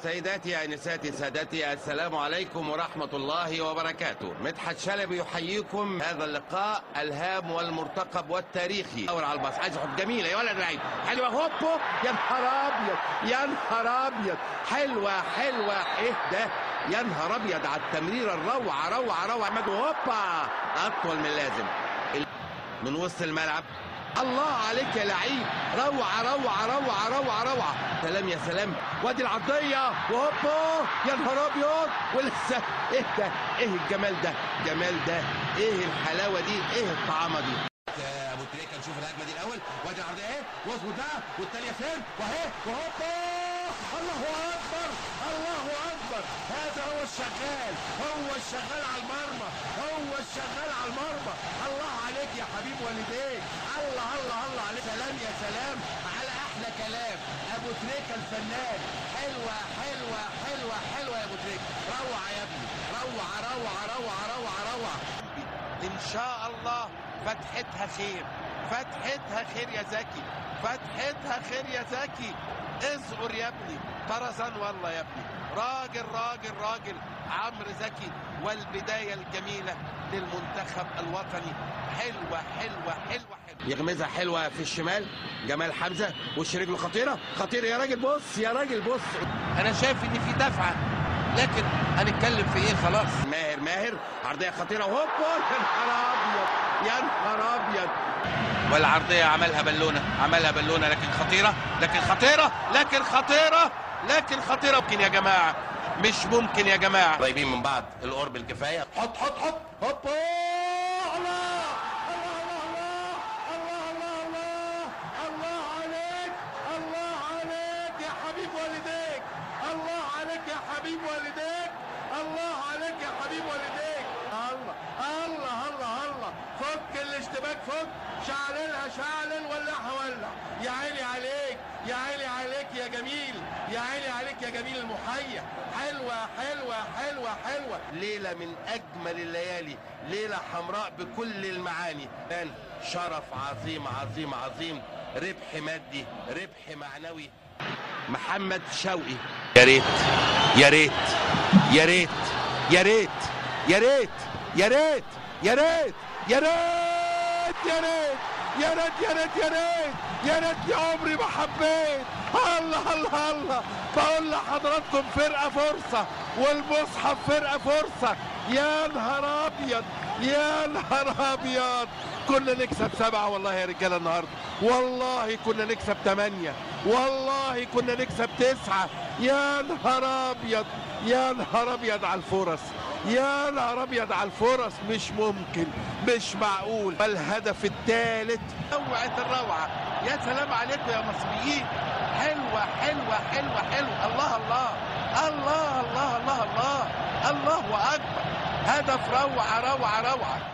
سيداتي انساتي سادتي، السلام عليكم ورحمة الله وبركاته. مدحت شلبي يحييكم هذا اللقاء الهام والمرتقب والتاريخي. دور على الباص، عايز يحط جميلة يا ولد لعيب، حلوة هوبو، يا نهار ابيض يا نهار ابيض، حلوة حلوة، ايه ده يا نهار ابيض على التمريره الروعة روعه روعه، هوبا اطول من اللازم من وسط الملعب. الله عليك يا لعيب، روعه روعه روعه روعه روعه، سلام يا سلام، وادي العرضية وهوبا يا نهار ابيض، ولسه ايه ده، ايه الجمال ده، جمال ده، ايه الحلاوة دي، ايه الطعامه دي. ابو تريكه نشوف الهجمة دي الاول، وادي العرضية اهي، واظبط بقى، والثانية فين، واهي وهوبا، الله اكبر الله اكبر، هذا هو الشغال، هو الشغال على المرمى، هو الشغال على المرمى، الله عليك يا حبيب والديك، الله الله الله عليك، سلام يا سلام على احلى كلام، ابو تريكه الفنان، حلوة حلوة حلوة حلوة يا ابو تريكه، روعه يا ابني، روعه روعه روعه روعه روعه. ان شاء الله فتحتها خير، فتحتها خير يا زكي، فتحتها خير يا زكي، اصبر يا ابني، طرزان والله يا ابني، راجل راجل راجل عمرو زكي، والبداية الجميلة للمنتخب الوطني، حلوة حلوة حلوة حلوة. يغمزها حلوة في الشمال جمال حمزة، وش رجله خطيرة خطيرة يا راجل، بص يا راجل بص، أنا شايف إن في دفعة، لكن هنتكلم في إيه خلاص. ماهر ماهر عرضية خطيرة، وهوبا يا نهار أبيض يا نهار أبيض، والعرضية عملها بالونة، عملها بالونة، لكن خطيرة لكن خطيرة لكن خطيرة لكن خطيرة. ممكن يا جماعة، مش ممكن يا جماعة، قريبين من بعض القرب الكفاية، حط حط حط هوبا، الله الله الله الله الله الله الله عليك، الله عليك يا حبيب والديك، الله عليك يا حبيب والديك، الله عليك يا حبيب والديك، الله الله الله الله، فك الاشتباك فك، شعللها شعلل، ولعها ولع، يا عيني عليك يا عيني عليك يا جميل، يا عيني عليك يا جميل المحيا، حلوة حلوة حلوة حلوة، ليلة من أجمل الليالي، ليلة حمراء بكل المعاني، كان شرف عظيم عظيم عظيم، ربح مادي ربح معنوي. محمد شوقي، يا ريت يا ريت يا ريت يا ريت يا ريت يا ريت يا ريت يا ريت يا ريت يا ريت يا ريت يا ريت يا ريت يا عمري ما حبيت. الله الله الله، بقول لحضراتكم فرقه فرصة، والمصحف فرقه فرصة، يا نهار ابيض يا نهار ابيض، كنا نكسب 7 والله يا رجاله النهارده، والله كنا نكسب 8، والله كنا نكسب 9، يا نهار ابيض يا نهار ابيض على الفرص، يا نهار ابيض على الفرص، مش ممكن مش معقول. الهدف الثالث، روعه الروعة، يا سلام عليكم يا مصريين، حلوة حلوة حلوة حلوة، الله الله الله الله الله الله الله اكبر، هدف روعه روعه روعه.